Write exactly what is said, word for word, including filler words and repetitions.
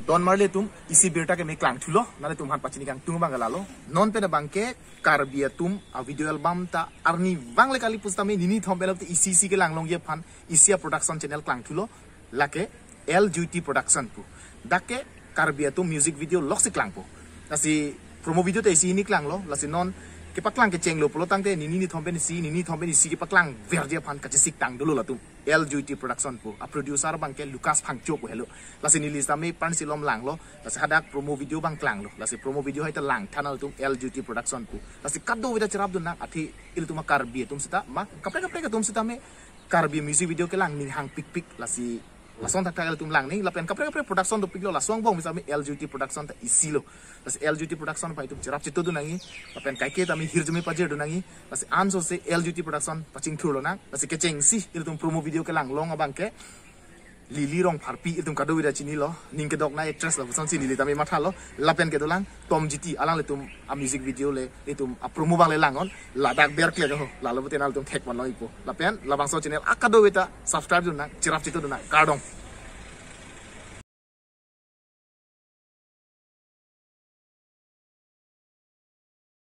Don marli atum, isi birta ke me klangthulo, nanglitum aphan pachini kangtung abang ke lalo. Non pen abang ke Karbi atum a video album ta arnivang le kali pusitame nini thom pen te isi isi kelang longji aphan isi a production channel klangthulo, lake L G T Production pu. Dak ke Karbi atum music video loksi klangpo. Lasi promo video ta isi hini klanglo, lasi non kepaklang kechenglo pulo tangte nini nini thom pen isi, nini thom pen isi kepaklang verji aphan kachesik tang dolo latum. L G T Production pu. A producer abang ke Lucas Phangcho pu helo. Lasi neli sitame pansi lom langlo. Lasi hadak promo video abang klanglo. Lasi promo video hai ta langtha nanglitum L G T Production pu. Lasi kadokave ta cherapdun nang, athe ilitum a Karbi atum sita ma kaprek kaprek atum sitame Karbi music video kelang ning hangpikpik, lasi lason thakthak ilitum lang ning, lapen kaprek kaprek production dopiklo, laso angbong sitame L G T Production ta isilo. Lasi L G T Production aphan itum cherap chetodun nangji, lapen kaike tame hirjume pajirdun nangji, lasi ansose L G T Production pachingthurlo nang, lasi kechengsi ilitum promo video kelang long abang ke Lily Rongpharpi, ilitum kadokave ta chinilo, ning kedok na actress lapusonsi neli tame mathalo, lapen kedolang Tom G T, alanglitum a music video le, itum a promo abang le langon, ladak berkle ho, lalo pute nanglitum thek vanlo ipo. Lapen labangso channel a kadokave ta subscribe dun nang, cherap chetodun nang, kardom.